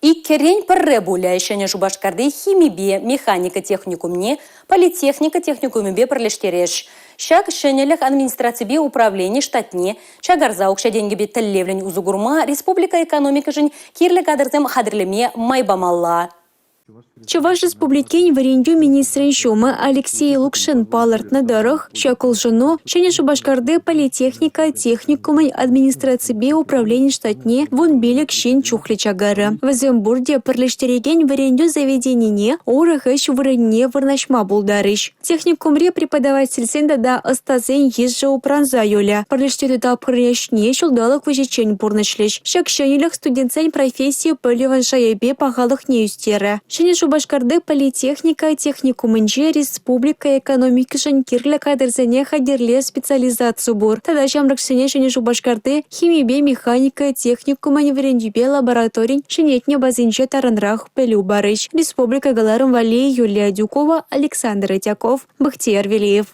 Иккӗрен пӗрре пулӗ Ҫӗнӗ Шупашкарти химипе механика техникумне политехника техникумӗпе пӗрлештерес. Ҫак ҫӗнӗлӗх администраципе управлени штатне чакарса укҫа-тенкӗпе тӗллевлӗн усӑ курма республика экономикишӗн кирлӗ кадрсем хатӗрлеме май памалла. Чӑваш Республикин вӗрентӳ министрӗн ҫумӗ Алексей Лукшин палӑртнӑ тӑрӑх, ҫак улшӑну Ҫӗнӗ Шупашкарти политехника техникумӗн администраципе управлени штатне 15 ҫын чухлӗ чакарӗ. Вӗсем пурте пӗрлештерекен вӗрентӳ заведенине урӑх ӗҫ вырӑнне вырнаҫма пултарӗҫ. Техникумри преподавательсен тата ӑстасен йышӗ упранса юлӗ. Пӗрлештерӳ тапхӑрӗн ӗҫне ҫулталӑк вӗҫӗччен пурнӑҫлӗҫ. Ҫак ҫӗнӗлӗх студентсен професси пӗлӗвӗн шайӗпе пахалӑхне ӳстерӗ. Ҫӗнӗ Шупашкарти политехника техникумӗнче республика экономикишӗн кирлӗ кадрсене хатӗрлес специализаци пур тата ҫамрӑксене Ҫӗнӗ Шупашкарти химипе механика техникумӗн вӗрентӳпе лабораторин ҫӗнетнӗ базинче тарӑнрах пӗлӳ парӗҫ. Республика кӑларӑм валли Юлия Адюкова, Александр Итяков, Бахтияр Велиев.